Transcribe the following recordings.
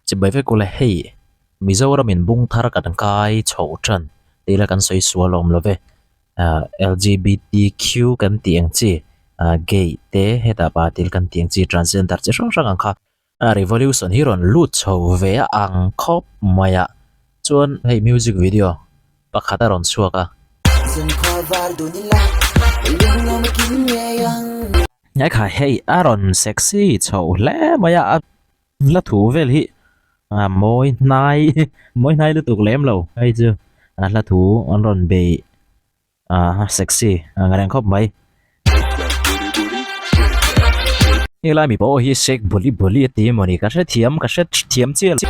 Chibai vek ula hei Mizoram in bung thar kan kai chho tan tih ila kan sawi sual awm lo ve ah LGBTQ kan tih ang chi ah gay te hetah pa til kan tih ang chi transgender chi hrang hrang ang kha a revolution hi rawn lut chho ve a ang khawp mai a chuan hei music video pakhat a rawn chhuak a. Hekha hei a rawn sexy chho hle mai a a hla thu vel hi a mawi hnai mawi hnai lutuk lem lo hei chu a hla thu an rawn bei ah sexy ang reng khawp mai. Helai mipa aw hi shake bawli bawli a ti emawni ka hrethiam ka hre thiam chiah lo.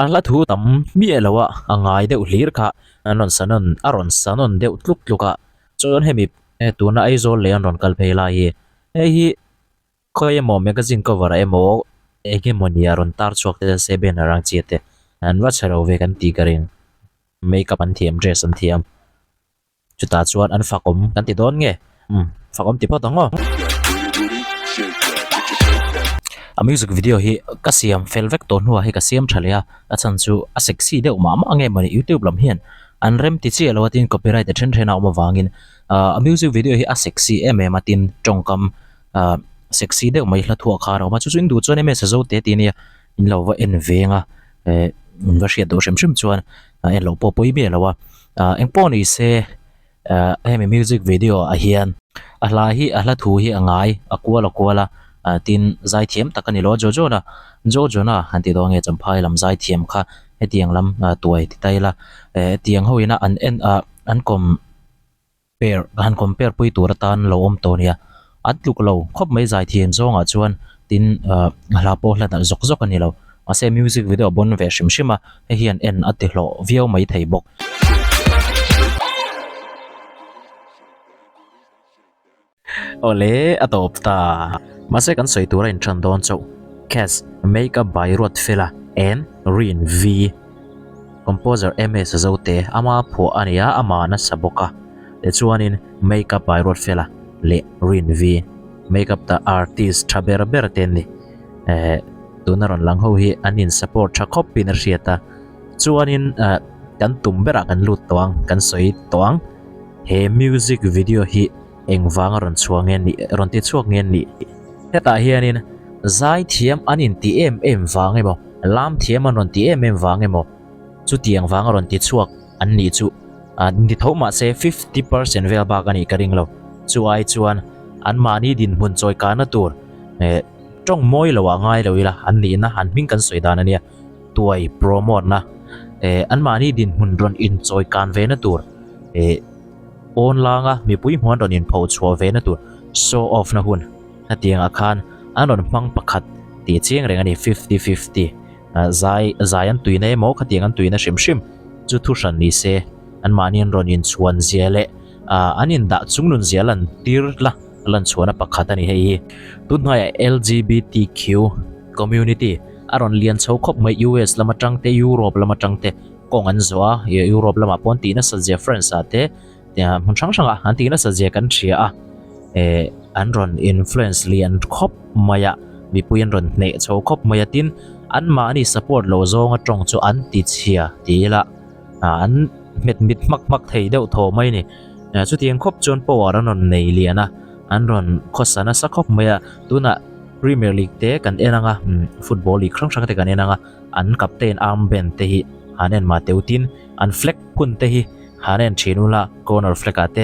A hla thu tam miah lo a a ngai deuh hlir kha an rawn sa nawn a rawn sa nawn deuh tluk tluk a chuan hemi tuna Aizawl leh an rawn kal phei lai hi hei hi Khawi emaw magazine cover ah emaw eng emaw nia rawn tar chhuak te se banner ang chi te an va chhe lo ve kan tih ka ring. Makeup an thiam dress an thiam chutah chuan an fak awm kan ti dawn nge umm fak awm ti phawt ang aw. A music video hi ka siam fel vek tawh hnuah hei ka siam tha leh a a chhan chu a sexy deuh mah mah nge mawni youtube lam hian an rem ti chiah lo a tin copyright a then then a awm avangin ah a music video hi a sexy em em a tin tawngkam ah sexy deuh mai hla thuah khan a awm a chu chu in duh chuan ms zo te tih ania in lo va en veng a eh in va hriat duh hrim hrim chuan a en loh pawh pawi miah lo a ah engpawh ni se ah hemi music video ah hian a hla hi a hla thu hi a ngai a kual a kual a ah tin zaithiam tak a ni lo a Jojona Jojona han tih dawn nge Champhai lam zaithiam kha hetiang lam ah tuai ti ta ila eh hetiang ho ina an en ah an kawm. Per han compare pui tur atan lo awm tawh nia an tluk lo khawp mai zaithiam zawngah chuan tin ah hla pawh hla nalh zawk zawk a ni lo mahse music video a bawn ve hrim hrim a hei hian en a ti hlawh viau mai thei bawk. Awle a tawp ta mahse kan sawi tur a inthan dawn chauh Cass make up by Ruatfela and Rin V. Composer MS Zote ama phuah a ni a, ama nasa bawk a. Tichuanin make up by Ruatfela leh Rin V make up ta artist tha ber ber te an ni. Eh tuna rawn lang ho hi an in support tha khawp in a hriat a. Chuanin eh kan tum berah kan lut tawh ang, kan sawi tawh ang. He music video hi engvanga rawn chhuah nge nih rawn ti chhuak nge nih? Hetah hianin zaithiam an inti em em vang emaw, lam thiam an rawn ti em em vang emaw, chutiang vanga rawn ti chhuak an nih chu ni tho mahse 50% vel bak a nih ka ring lo. Chu ai chuan anmahni dinhmun chawi kahna tur eh tawng mawi loah ngai lo ila an nihna an hming kan sawi dan a nia tuai promote na eh anmahni dinhmun rawn inchawi kan ve na tur eh Pawn langa mipui hmuan rawn inpho chhuah ve na tur show off na hun hetiangah khan an rawn hmang pakhat tih chiang reng a ni 50 50 zai zai an tuina emaw khatiang an tuina hrim hrim chu thu hran ni se anmahni an rawn inchhuan zia leh an indah chungnun zia lan tir la lan chhuahna pakhat a ni hei hi tunhnuaiah LGBTQ community a rawn lian chho khawp mai US lam atang te Europe lam atang te kawng an zawh a ih Europe lamah pawh an tih nasat zia France ah te hmun hrang hrang ah an tih nasat zia kan hria a eh an rawn influence lian khawp mai a mipui an rawn hneh chho khawp mai a tin anmahni support loh zawnga tawng chu an ti chhia ti ila ah an hmet mit hmak hmak thei deuh thaw mai a ni chutiang khawp chuan power an rawn nei lian a an rawn khawsa nasa khawp mai a tunah Premier League te kan en ang a football league hrang hrang te kan en ang a. An captain armband te hi han en mah teuh tin an flag phun te hi han en thin ula corner flag ah te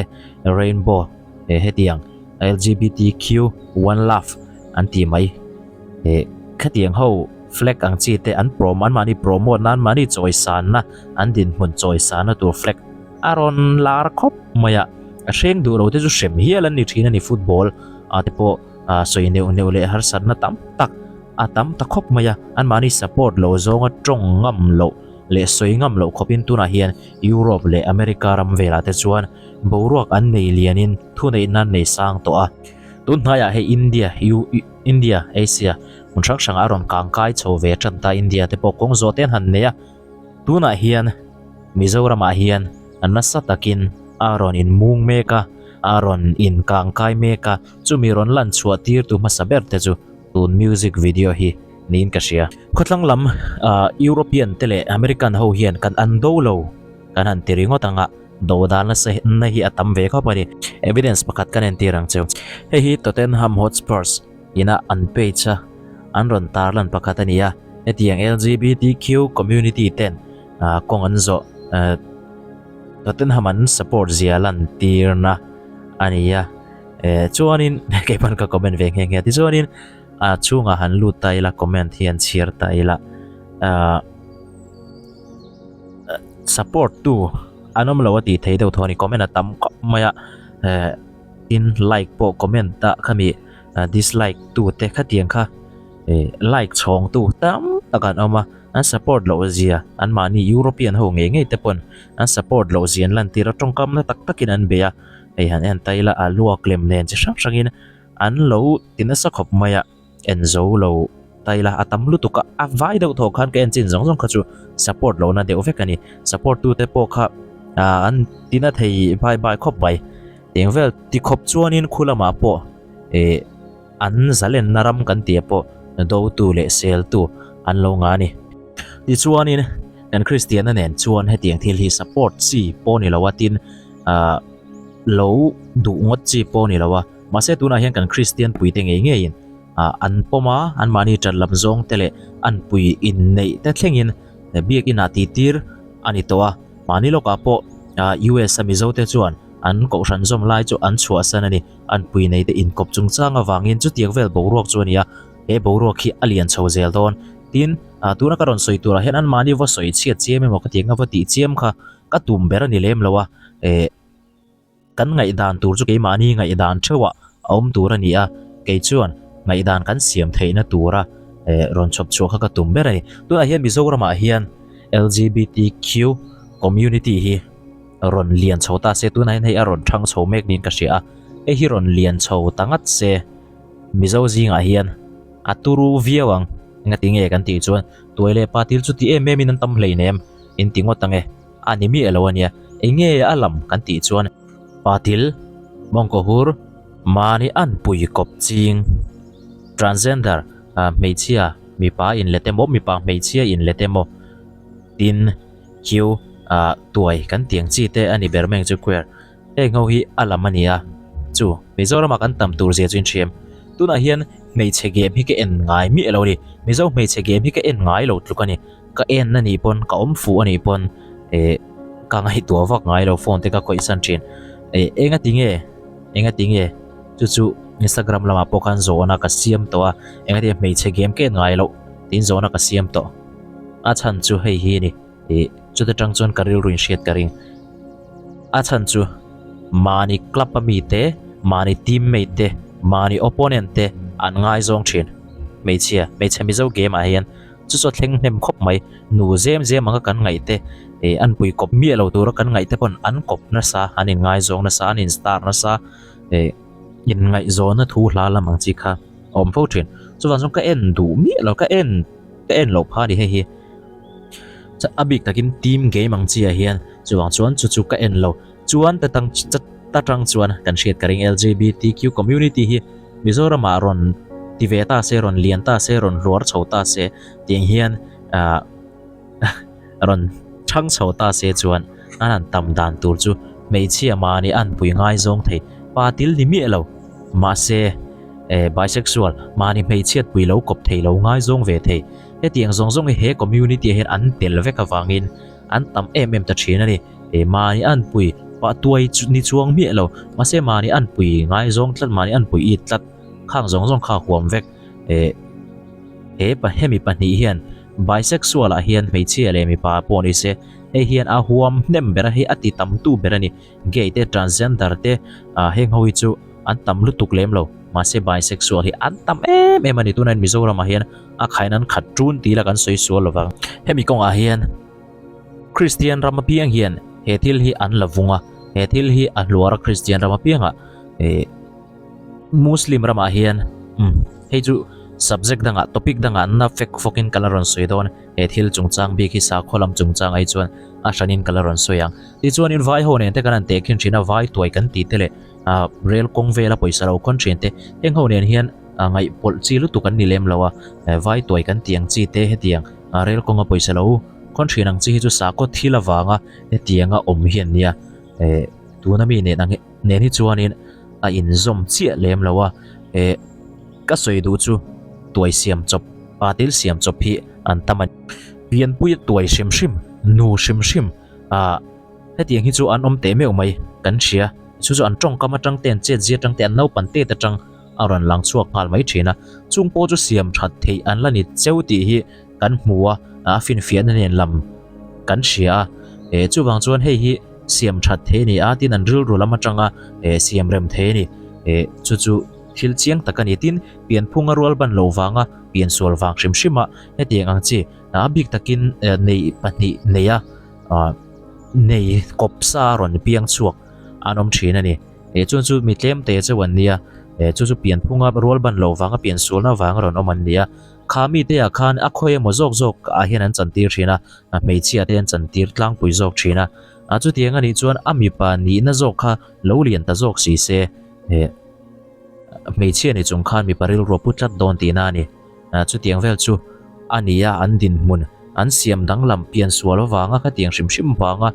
rainbow eh hetiang LGBTQ one love an tih mai eh khatiang ho flag ang chi te an prom an mahni promote na an mahni chawi sanna an dinhmun chawi sanna tur flag a rawn lar khawp mai a a hreng duh lo te chu hrem hial an ni thin a ni football ah te pawh ah sawi neuh neuh leh harsatna tam tak. A tam ta khawp mai a, anmahni support loh zawnga tawng ngam loh leh sawi ngam loh khawpin tunah hian Europe leh America ram velah te chuan boruak an nei lianin thuneihna an nei sang tawh a. Tun hnaiah hei India, India, Asia hmun hrang hrangah a rawn kang kai chho ve tan ta, India te pawh kawng zawh te an han nei a. Tunah hian Mizoramah hian nasa takin a rawn inmung mek a, a rawn inkang kai mek a, chumi rawn lan chhuah tirtu hmasa ber te chu. tun music video hi niin ka hria. Khawthlang lam European te leh American ho hian kan an do lo kan han ti ringawt ang a, do dan nasa na hi a tam ve khawp a ni. Evidence pakhat kan entir ang cheu. Hei hi Tottenham Hotspurs ina an page a an rawn tarlan pakhat a ni a, hetiang LGBTQ community ten kawng an zawh Tottenham an support zia lantirna a ni a. Chuanin keipawn ka comment ve nghe nghe a, tichuanin a chhungah han lut ta ila comment hi an chhiar ta ila support tu an awm lo a tih theih deuh tho a ni comment a tam khawp mai a tin like pawh comment ah khami dislike tu te khatiang kha like chhawng tu tam tak an awm a an support loh zia an mahni European ho ngei ngei te pawn an support loh zia an lantir a tawngkam na tak takin an bei a hei han en ta ila a luak lem nen chi hrang hrangin an lo ti nasa khawp mai a. En zo lo ta ila a tam lutuk a, a vai deuh thawh khan ka en chin zawng zawng kha chu support lohna deuh vek a ni. Support tute pawh kha an tina thei bai bai khawp mai. Eng vel ti khawp chuanin khu lamah pawh ih an zalenna ram kan tih ah pawh dotu leh seltu an lo ngah a ni. Tichuanin kan Kristianna nen chuan hetiang thil hi support chi pawh ni lo a tin ah lo duh ngawt chi pawh ni lo a. Mahse tunah hian kan Kristian puite ngei ngeiin an pawm a, anmahni ṭan lam zawng te leh an pui inneih te thlengin biakin ah tihtir a ni tawh a. Mahni lawkah pawh US a Mizo te chuan an kohhran zawm lai chu an chhuahsan a ni. An pui nei te inkawp chungchang avangin chutiang vel boruak chu a ni a, he boruak hi a lian chho zel dawn. Tin, tuna ka rawn sawi turah hian anmahni va sawi chhiat chiam emaw ka tih anga va tih chiam kha ka tum ber a ni lem lo a. Kan ngaihdan tur chu keimahni ngaihdan theuhah a awm tur a ni a, kei chuan ngaihdan kan siam theihna tura rawn chhawp chhuah kha ka tum ber a ni. Tunah hian Mizoramah hian LGBTQ community hi rawn lian chho ta se, tunah hian hei a rawn thang chho mek niin ka hria a, hei hi rawn lian chho ta ngat se Mizo zingah hian a turu viau ang. Engati nge kan tih chuan tuai leh pa thil chu ti em em in an tam hleinem in ti ngawt ang e. A ni miah lo a nia, eng nge a lam kan tih chuan Patil, Mawngkawhur, Mahni anpui kawp ching, Transgender, hmeichhia mipa inlet emaw mipa hmeichhia inlet emaw tin Q tuai kan tih ang chi te a ni ber mai ang chu queer. Heng ho hi a lam a ni a, chu Mizoramah kan tam tur zia chu in hriam. Tunah hian hmeichhe game hi ka en ngai miah lo a ni, Mizo hmeichhe game hi ka en ngai lo tluk a ni. Ka en a nih pawn ka awm fuh a nih pawn eh ka ngaihtuah vak ngai lo phone te ka khawih san thin eh enga ti nge enga ti nge chu chu Instagram lamah pawh khan zawhna ka siam tawh a enga ti nge hmeichhe game ka en ngai loh tiin zawhna ka siam tawh a chhan chu hei hi a ni ih chuta tang chuan ka rilru in hriat ka ring a chhan chu mahni club a mi te mahni team mate te mahni opponent te an ngaizawng thin hmeichhia hmeichhe mizo game ah hian. Chu chu a thleng hnem khawp mai. Nu zem zem anga kan ngaih te, eh an pui kawp miah lo tura kan ngaih te pawn an kawp nasa, an inngaizawng nasa, an instar nasa, eh inngaihzawnna thu hla lam ang chi kha a awm fo thin. Chuvang chuan ka en duh miah lo, ka en ka en loh phah a ni hei hi. A bik takin team game ang chi ah hian chuvang chuan chu chu ka en lo. Chuan ta tang ta tang chuan kan hriat ka ring LGBTQ community hi Mizoramah rawn ti ve ta se, rawn lian ta se, rawn hluar chho ta se tiang hian ah rawn chhang chho ta se chuan an han tam dan tur chu hmeichhia mahni an pui ngaizawng thei pa til ni miah lo. Mahse eh bisexual mahni hmeichhiat pui lo kawp thei lo ngaizawng ve thei. Hetiang zawng zawng hi he community ah hian an tel vek avangin an tam em em ta thin a ni. He mahni anpui pah tuai chu ni chuang miah lo, mahse mahni anpui ngaizawng tlat, mahni anpui it tlat khang zawng zawng kha a huam vek. Eh he pa hemi pahnih hian bisexual ah hian hmeichhia leh mipa pawh ni se hei hian a huam hnem ber a, hei a ti tam tu ber a ni. Gay te transgender te ah heng ho hi chu an tam lutuk lem lo, mahse bisexual hi an tam em em a ni. Tunah hian Mizoram ah hian a khain an khat ṭun tih ila kan sawi sual lo vang. Hemi kawngah hian. Kristian ram apiang hian he thil hi an la vung a, he thil hi a hluar a Kristian ram apiangah eh Muslim ramah hian umm hei chu subject dangah topic dangah na fek fawkin ka la rawn sawi dawn he thil chungchang bik hi sakhaw lam chungchang ai chuan a hranin ka la rawn sawi ang. Tichuanin vai ho nen te kan han tehkhin thin a vai tuai kan tih te leh ah rel kawng vela pawisa lo khawn thin te heng ho nen hian. ngaih pawlh chi lutuk an ni lem lo a, vai tuai kan tih ang chi te hetiang rel kawnga pawisa lo khawn thin ang chi hi chu sakhaw thil avanga hetianga awm hi an nia tuna mi nen ang nen hi chuanin a inzawm chiah lem lo a ka sawi duh chu tuai siam chawp pa til siam chawp hi an tam a ni. Pianpui tuai hrim hrim nu hrim hrim ah. Hetiang hi chu an awm teh meuh mai, kan hria. Chu chu an tawngkam atang te, an chetzia atang te, an naupan tet atang a rawn lang chhuak nghal mai thin a. Chung pawh chu siam that theih an la ni cheu tih hi kan hmu a, a finfiahna nen lam kan hria a. Eh, chuvang chuan hei hi siam that thei a ni a, tin an rilru lam atanga eh siam rem thei a ni. Eh, chu chu thil chiang tak a ni. Tin, pianphunga rual ban loh vanga piansual vang hrim hrim a, hetiang ang chi a bik takin nei pahnih nei a. ah nei kawp sa rawn piang chhuak an awm thin a ni eh chuan chu mi tlem te chauh an nia eh chu chu pianphunga rual ban loh vanga pian sualna vanga rawn awm an ni a kha mite ah khan a khawi emaw zawk zawk ah hian an chantir thin a a hmeichhia te an chantir tlangpui zawk thin a a chutiang anih chuan a mipa nihna zawk kha lo lian ta zawk si se eh hmeichhia ni chung khan mipa rilru a pu tlat dawn tihna a ni. Chutiang vel chu a ni a, an dinhmun an siam danglam pian sual avanga khatiang hrim hrim vanga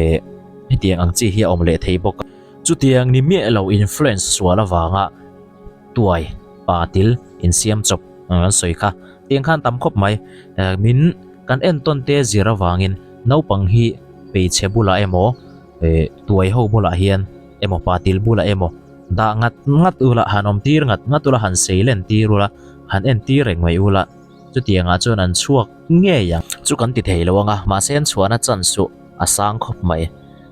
eh hetiang ang chi hi a awm leh thei bawk a. Chutiang ni miah lo influence sual avanga tuai pa til insiam chawp an sawi kha tiang khan tam khawp mai. Min kan entawn te zir avangin naupang hi hmeichhe bulah emaw eh tuai ho bulah hian emaw pa til bulah emaw dah ngat ngat ula han awm tir ngat ngat ula han sei len tir ula han en tir reng mai ula chutiang ah chuan an chhuak ngei ang chu kan ti thei lo anga mahse an chhuahna chan suh a sang khawp mai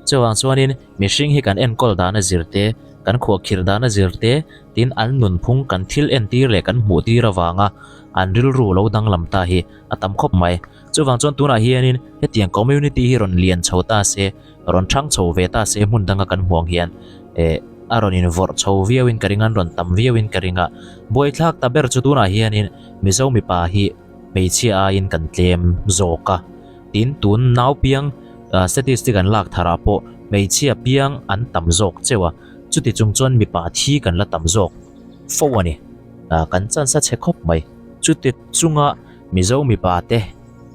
chuvang chuanin mihring hi kan enkawl dana zir te kan khuahkhirh dana zir te tin an nunphung kan thil en tir leh kan hmuh tir avanga an rilru lo danglam ta hi a tam khawp mai. Chuvang chuan tunah hianin hetiang community hi rawn lian chho ta se, rawn thang chho ve ta se hmun danga kan hmuh ang hian eh a rawn invawrh chho viauin ka ring a, an rawn tam viauin ka ring a. Buaithlak ta ber chu tunah hianin Mizo mipa hi hmeichhia aiin kan tlem zawk a, tin tun nau piang statistic an lak tharah pawh hmeichhia piang an tam zawk cheu a, chuti chung chuan mipa thi kan la tam zawk fo a ni. Kan chance a chhe khawp mai. Chuti chunga. Mizo mipa te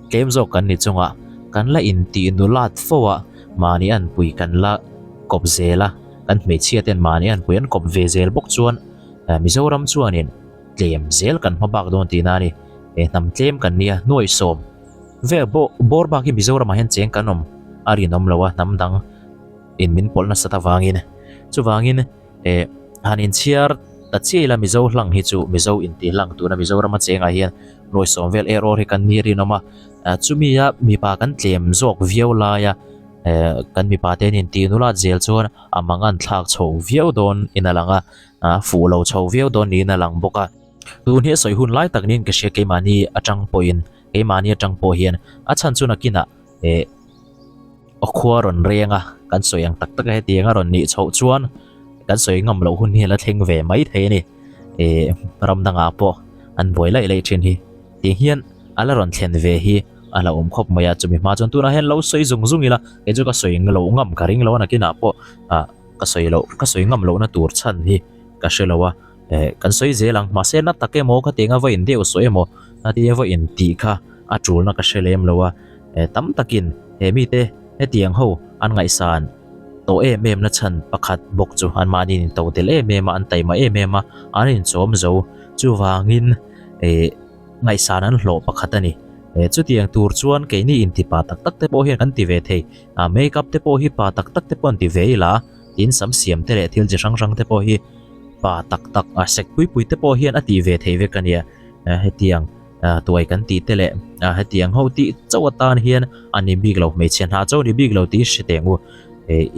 tlem zawk kan ni chunga kan la intih nulat fo a, mahni anpui kan la kawp zel a, kan hmeichhia ten mahni anpui an kawp ve zel bawk chuan Mizoram chuanin tlem zel kan hma bak dawn tihna a ni. He hnam tlem kan nia hnuaisawm vel pawh bawr bak hi Mizoramah hian cheng kan awm a rinawm lo a, hnam dang in min pawlh nasat avangin. Chuvangin. Eh, han inchhiar ta chiah ila Mizo hlang hi chu Mizo intih hlang tuna Mizorama chengah hian Ruaisawm vel er awr hi kan ni rinawm a, chumi a mipa kan tlem zawk viau laia eh kan mipa te an intih nulat zel chuan a mang an thlak chho viau dawn in a lang a, a fuh lo chho viau dawn niin a lang bawk a. Tun hi a sawi hun lai tak niin ka hria keimahni atang pawhin keimahni atang pawh hian a chhan chu nakinah eh Aw khua rawn reng a, kan sawi ang tak tak a hetiang a rawn nih chhoh chuan kan sawi ngam loh hun hi a la thleng ve mai thei a ni. Ih ram dangah pawh an buai laih laih thin hi tih hian a la rawn thlen ve hi a la awm khawp mai a, chumi hma chuan tunah hian lo sawi zung zung ila kei chu ka sawi loh ngam ka ring lo a nakinah pawh ah ka sawi loh ka sawi ngam lohna tur chhan hi ka hre lo a. Eh kan sawi zel ang mahse na tak emaw kha tianga va in deuh sawi emaw a tia va in tih kha a tulna ka hre lem lo a eh tam takin he mite hetiang ho an ngaihsan tawh em em na chhan pakhat bawk chu an mahni in to tel em em a an taima em em a an inchawm zo chuvangin eh ngaihsan an hlawh pakhat a ni eh chutiang tur chuan keini inti pa tak tak te pawh hian kan ti ve thei ah make up te pawh hi pa tak tak te pawh an ti ve ila tin sam siam te leh thil chi hrang hrang te pawh hi Pa tak tak a sek pui pui te pawh hian a tih ve thei vek a nia. Hetiang tuai kan tih te leh hetiang ho tih chauh atan hian a ni bik lo, hmeichhe hna chauh a ni bik lo tih hre teng u.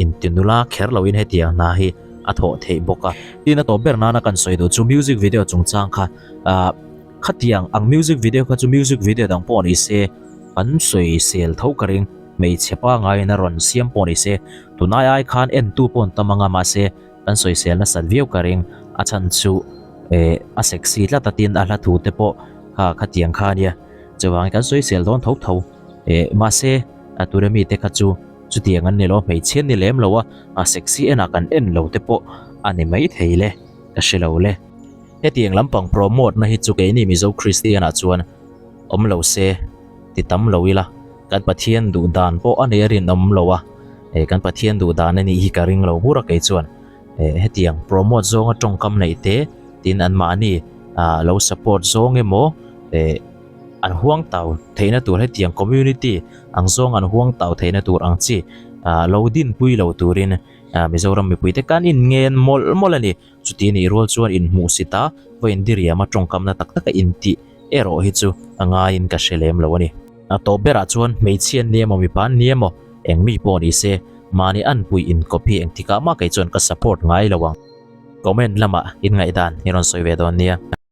Inti nula kher loin hetiang hna hi a thawh theih bawk a. Tin a tawp ber nana kan sawi duh chu music video chungchang kha khatiang ang music video kha chu music video dang pawh ni se kan sawi sel tho ka ring. Hmeichhe pangaiin a rawn siam pawh ni se tunai ai khan entu pawh an tam ang a mahse Kan sawisel nasat viau ka ring, a chhan chu eh a sexy tlat a tin a hla thu te pawh kha khatiang kha ania, chuvangin kan sawisel dawn tho tho eh mahse a tura mite kha chu chutiang an ni lo hmeichhia ni lem lo a, a sexy enah kan en lo te pawh a ni maithei le ka hre lo le. Hetiang lampang promote na hi chu keini Mizo Kristian ah chuan awm lo se ti tam lo ila, kan Pathian duh dan pawh a nei a rinawm lo a, eh kan Pathian duh dan a nih hi ka ring lo bur a kei chuan eh hetiang promote zawnga tawngkam neih te tin anmahni ah lo support zawng emaw eh an huang tau theihna tur hetiang community ang zawng an huang tau theihna tur ang chi ah lo dinpui lo turin ah Mizoram mipuite kan inngen mawlh mawlh a ni. Chuti nih rual chuan inhmuhsit a, va indiriam a tawngkamna tak taka intih erawh hi chu a ngaiin ka hre lem lo a ni. A tawp berah chuan hmeichhia an ni emaw mipa an ni emaw eng mi pawh ni se, mahni anpui inkawp hi engtikah mah kei chuan ka support ngai lo ang. Comment lamah inngaihdan i rawn sawi ve dawn nia.